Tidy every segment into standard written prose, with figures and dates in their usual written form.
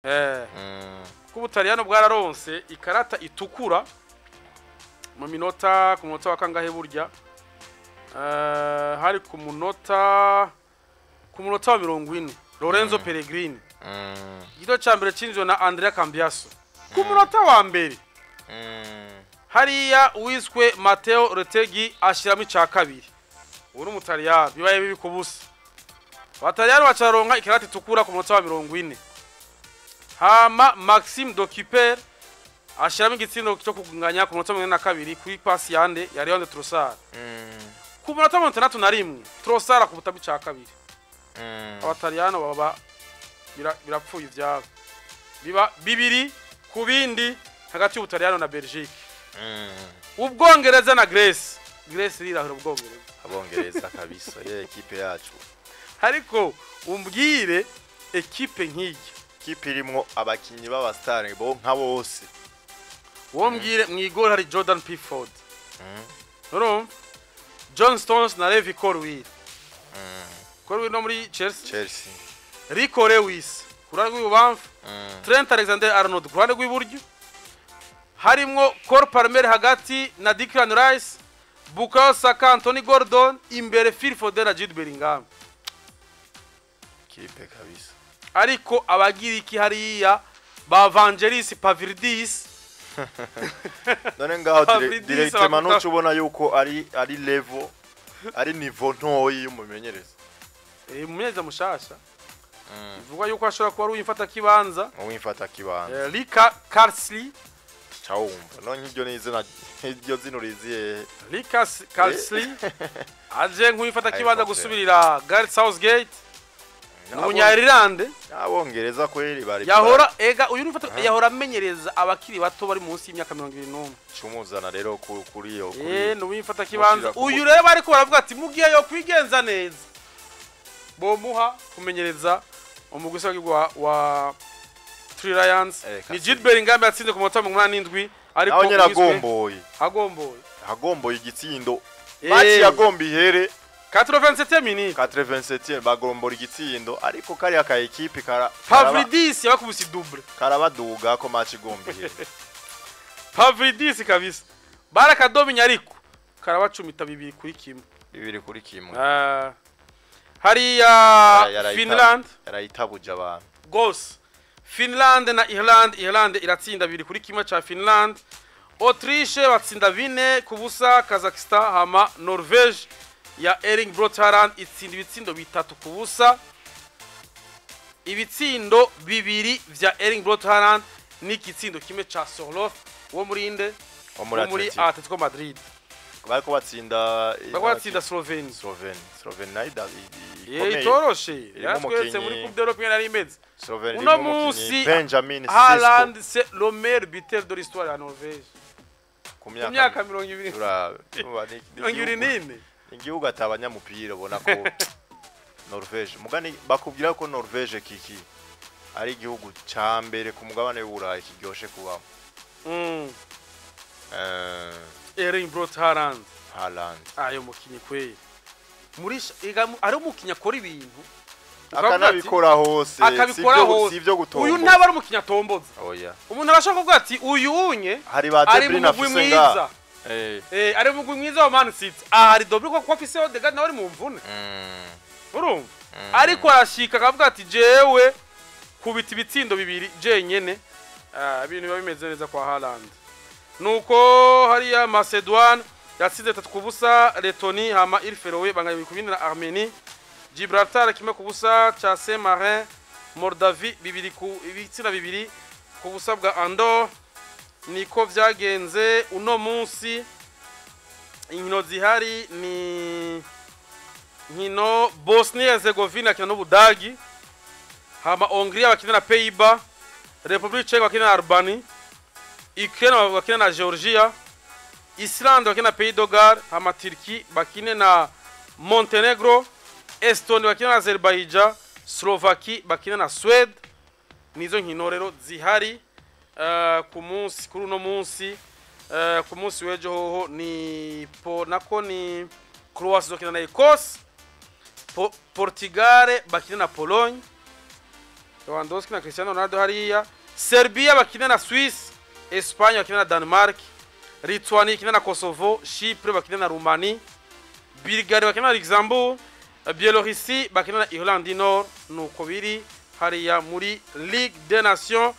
Kuko Ubutaliyano bwararonse ikarata itukura mu minota, ku munota wa kangahe burya? Hari ku munota wa 40, Lorenzo Pellegrini. Igitego ca mbere cinjiwe na Andrea Cambiaso ku munota wa mbere. Hariya uwiswe Matteo Retegui ashiramo ica kabiri. Ubu ni Umutaliyano, bibaye bibi ku busa. Abataliyano bacaronka ikarata itukura ku munota wa 40, hama Maxime De Cuyper ashiramo igitsindo cyo kugunganya ku munota wa 42 kuri pasi yande ya Leandro Trossard. Ku munota wa 61 Trossard akubutamo ica kabiri. Abataliyano baba birapfuye ivyabo, biba 2 ku bindi hagati y'Ubutaliyano na Belgique. Ubwongereza na Grèce, Grèce irirahira Ubwongereza. Abongereza kabisa, ye ekipe yacu. Ariko umbwire ekipe nk'iyi. Ekipe irimwo abakinyi b'aba star bo nka bose. Wombwire mw'igori hari Jordan Pickford, urumva John Stones na Levi Colwill. Colwill no muri Chelsea. Chelsea. Rico Lewis ku ruhande rw'ibubamfu, Trent Alexander Arnold ku ruhande rw'iburyo, harimwo Cole Palmer hagati na Declan Rice, Bukayo Saka, Anthony Gordon imbere, Phil Foden na Jude Bellingham. Ekipe kabisa. Ariko abagiriki hariya ba Vangelis Pavlidis. None ngaho Pavlidis directement nuco ubona yuko ari level, ari niveau ntoyi y'umumenyereza. Umumenyereza mushasha bivugwa yuko ashobora kuba ari uwimfata kibanza. Uwimfata kibanza. Luca Carsley. Cawumva none nk'iryo ni izina, iryo zina uriziye? Luca Carsley aje nk'uwimfata kibanza Ariko gusubirira Gareth Southgate, ni umunya-Irlande. Abongereza kweli bari Yahora ega uyu nifata yahora amenyereza abakiri bato bari munsi y'imyaka 21. Cumuzana rero kuri iyo kuri ni uwimfata kibanza. Mushira Uyu rero bariko baravuga ati mugihe yo kwigenza neza bomuha kumenyereza umugwi wa Three Lions. Ni Kasi. Jude Bellingham yatsinze ku munota wa 87, ariko Naho nyene uwiswe agomboye. Agomboye. Agomboye igitsindo. Match yagomba ihere. 87 minutes. 87 bagombora igitsindo, ariko kariya ka ekipe kara Pavlidis yakubise double. Karabaduga ko match igomba ihere. Pavlidis kabisa barakadominya, ariko karabacumita 2-1. 2-1. Ah. Hariya Finland Yarayitabuje abantu. Gose. Finland na Irland, Irland iratsinda 2-1 ca Finland. Autriche batsinda 4-0 Kazakhstan, hama Norvège ya Erling Braut Haaland itsinda ibitsindo 3-0. Ibitsindo bibiri vya Erling Braut Haaland n'igitsindo kimwe ca Sorloth wo muri inde? Wo muri Wo muri Atletico. Atletico Madrid. Bariko batsinda. Bariko batsinda Slovenia. Slovenia, Slovenia nayo ikomeye. Itoroshe. Irimo Yaratweretse muri umukinyi- Coupe d'Europe ingene yari imeze. Slovenia Uno irimo umukinyi munsi Benjamin Sesko. Haaland, c'est le meilleur buteur de l'histoire de la Norvège. Ku Ku myaka 20. Turaba 24. Igihugu ata abanyamupira, ubona ko Norvège, mugani bakubwira ko Norvège kiki ari igihugu ca mbere ku mugabane w'Uburayi kiryoshe kubamo. Erling Braut Haaland. Haaland. Ayo mukinyi kweli. Muri ega ari umukinyi akora ibintu. Ukavuga ati, Akanabikora hose. Akabikora hose. Si ibyo gutomboza. Uyu ntaba ari umukinyi atomboza. Oya. Umuntu arashobora kuvuga ati uyu unye Hari ba ari De mu Bruyne mugwi afise mwiza. nga Ari mu mugwi mwiza wa Man City. Ah, hari Dobri ko afise Odegaard nawe ari mu mvune. Urumva? Ariko arashika akavuga ati jewe kubita ibitsindo bibiri jenyene. Ah, ibintu biba bimeze neza kwa Haaland. Nuko hariya Macedoine yatsinze 3-0 Lettonie, hama Îles Féroé banganya 2-2 na Armenie. Gibraltar 1-0 ca Saint Marin, Moldavie bibiri ku ibitsina 2-0 bwa Andorre. Niko vyagenze uno munsi. Inkino zihari ni nkino Bosnia Herzegovina akina n'Ubudagi, hama Hongria bakina na Pays-Bas, République Tchèque bakina na Albanie, Ukraine bakina na Georgia, Islande bakina na Pays de Galles, hama Turquie bakine na Montenegro, Estonie bakina na Azerbaijan, Slovaquie bakina na Suède. Nizo nkino rero zihari ku munsi, kuri uno munsi. Ku munsi w'ejo hoho ni po nako ni Croatie izokina na Ecosse, Portugal bakina na Pologne. Lewandowski na Cristiano Ronaldo hariya. Serbia bakina na Suisse, Espagne bakina na Denmark, Lituania ikina na Kosovo, Chypre bakina na Roumanie, Bulgarie bakina na Luxembourg, Biélorussie bakina na Irlande du Nord. Nuko biri hariya muri Ligue des Nations.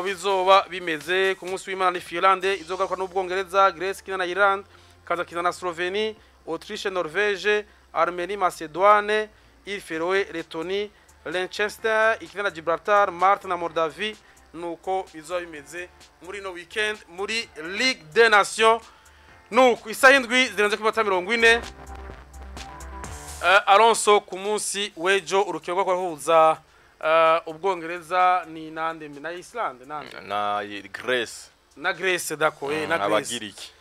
Bizoba bimeze ku munsi w'Imana ni Finlande izogaruka n'Ubwongereza, Grèce ikina na Ireland, Kazakhstan na Slovenie, Autriche, Norvège, Arménie, Macédoine, Îles Féroé, Lettonie, Liechtenstein ikina na Gibraltar, Malte na Moldavie. Nuko bizoba bimeze muri no weekend muri Ligue des Nations. Nuko isaha 7 zirenze ku minota 40. Alonso, ku munsi w'ejo urukino rwo guhuza Ubwongereza ni nande, na Islande nande? Na Grèce. Na Grèce, d'accord, na Grèce. Abagiriki.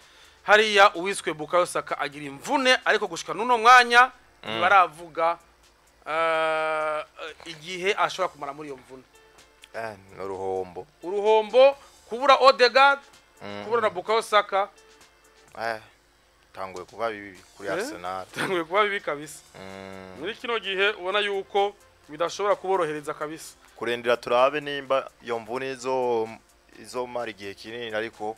Hariya uwiswe Bukayo Saka agira imvune, ariko gushika n'uno mwanya ntibaravuga igihe ashobora kumara muri iyo mvune. N'uruhombo. Uruhombo kubura Odegaard, kubura na Bukayo Saka. Tanguye kuba bibi kuri Arsenal. Tanguye kuba bibi kabisa. Muri kino gihe ubona yuko bidashobora kuborohereza kabisa. Kurindira turabe nimba iyo mvune izomara igihe kinini, ariko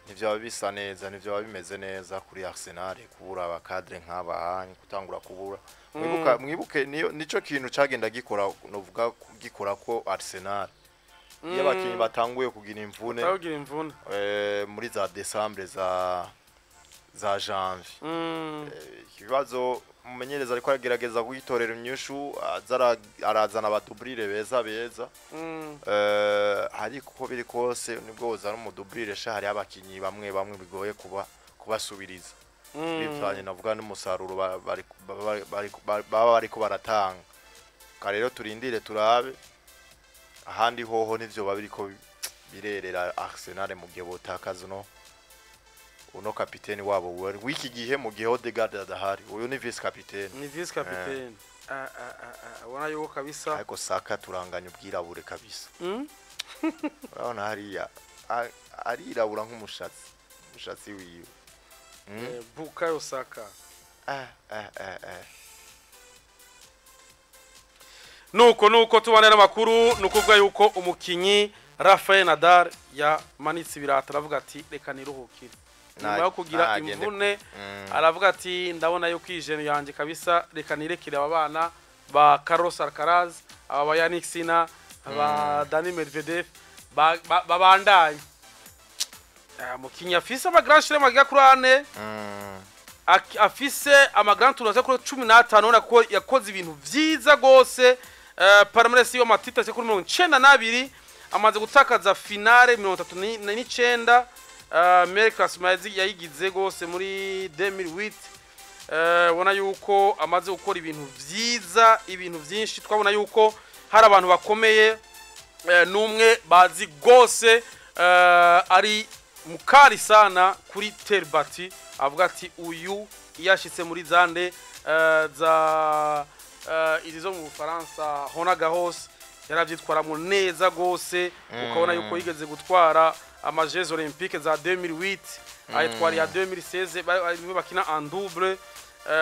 ntivyaba bisa neza, ntivyaba bimeze neza kuri Arsenal kubura aba cadre nk'aba hanyi, gutangura kubura. Mwibuka, mwibuke nico kintu cagenda gikora, novuga gikora ko Arsenal iyo abakinyi batanguye kugira imvune, Batagira imvune. Muri za Décembre, za janvier. Ikibazo umumenyereza ariko aragerageza kugitorera inyishu, aza arazana aba doublure beza beza. Ariko uko biri kose, nibwo wozana umu doublure sha, hariho abakinyi bamwe bamwe bigoye kuba kubasubiriza bivanye navuga n'umusaruro baba bariko baratanga. Ka rero turindire turabe. Ahandi hoho nivyo biriko birerera Arsenal mu gihe botakaza uno kapiteni wabo w'iki gihe, mu gihe Odegaard adahari, uyu ni vice capitaine. Ni vice capitaine. Ubona yuko kabisa. Ariko Saka turanganya ubwirabure kabisa. Urabona hariya arirabura nk'umushatsi, umushatsi wiwe. Bukayo Saka. Nuko tubana n'amakuru, nukuvuga yuko umukinyi Rafael Nadal yamanitse ibirato, aravuga ati reka niruhukire nyuma yo kugira imvune. Aravuga ati ndabona yuko iyi genou yanjye kabisa, reka nirekere aba bana ba Carlos Alcaraz, aba ba Yannick Sinner, aba Dani Medvedev babandanye. Umukinyi afise ama Grand Chelem agera kuri ane, afise ama Grand Tour agera kuri 15, ubona ko yakoze ibintu vyiza gose. Palmarès yo, ama titre agera kuri 92, amaze gutakaza finale 39. Meilleur classement yayigize gose muri 2008. Ubona yuko amaze gukora ibintu vyiza, ibintu vyinshi. Twabona yuko hari abantu bakomeye, n'umwe bazi gose, ari mukari sana kuri terre battue, avuga ati uyu iyo ashitse muri zande za izi zo mu Bufaransa, Roland Garros, yaravyitwaramo neza gose. Ukabona yuko yigeze gutwara ama Jeux Olympiques za 2008, ayitwara ya 2016, bari bakina en double.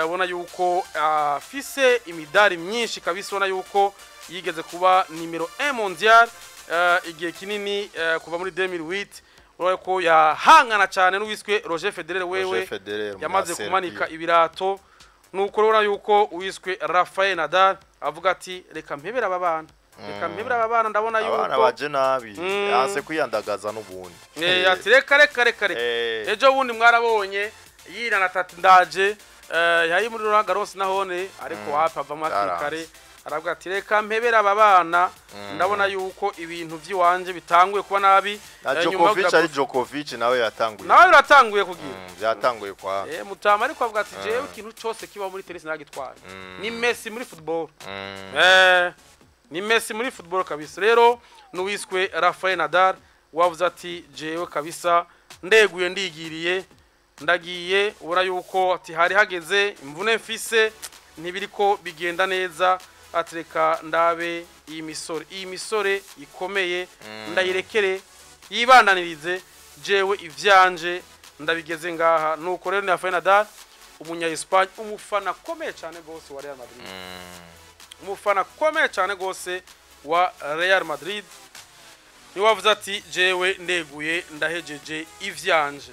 Ubona yuko afise imidari myinshi kabisa. Ubona yuko yigeze kuba nimero 1 mondial igihe kinini, kuva muri 2008. Urabona ko yahangana cyane n'uwiswe Roger Federer wewe Roger Federer yamaze umunya kumanika Serbia. ibirato. Nuko rero yuko uwiswe Rafael Nadal avuga ati reka mpebere aba bana, reka mpebere aba bana, ndabona Abana yuko baje nabi, yanse kwiyandagaza n'ubundi. Ati reka, reka, reka, reka. Ejo bundi mwarabonye yirana atati ndaje, yari muri Roland Garros nahone, ariko wapi, avamo hakiri Byaranze. kare. Aravuga ati reka mpebere aba bana, ndabona yuko ibintu vy'iwanje bitanguye kuba nabi. Na Nyuma yo Djokovic kugira ari Djokovic nawe yatanguye. Nawe biratanguye kugira Byatanguye kwa mutama, ariko avuga ati jewe ikintu cyose kiba muri tennis nagitwaye. Ni Messi muri football. Ni Messi muri football kabisa. Rero nuwiswe Rafael Nadal wavuze ati jewe kabisa ndeguye, ndigiriye, ndagiye. Ubona yuko ati hari hageze, imvune mfise ntibiriko bigenda neza, atereka ndabe iyi misore, iyi misore ikomeye, ndayirekere yibandanirize, jewe ivyanje ndabigeze ngaha. Nuko rero ni Rafael Nadal, umunya Espagne, umufana akomeye cyane gose wa Real Madrid, umufana akomeye cyane gose wa Real Madrid, niwe wavuze ati: "Jewe ndeguye, ndahejeje ivyanje."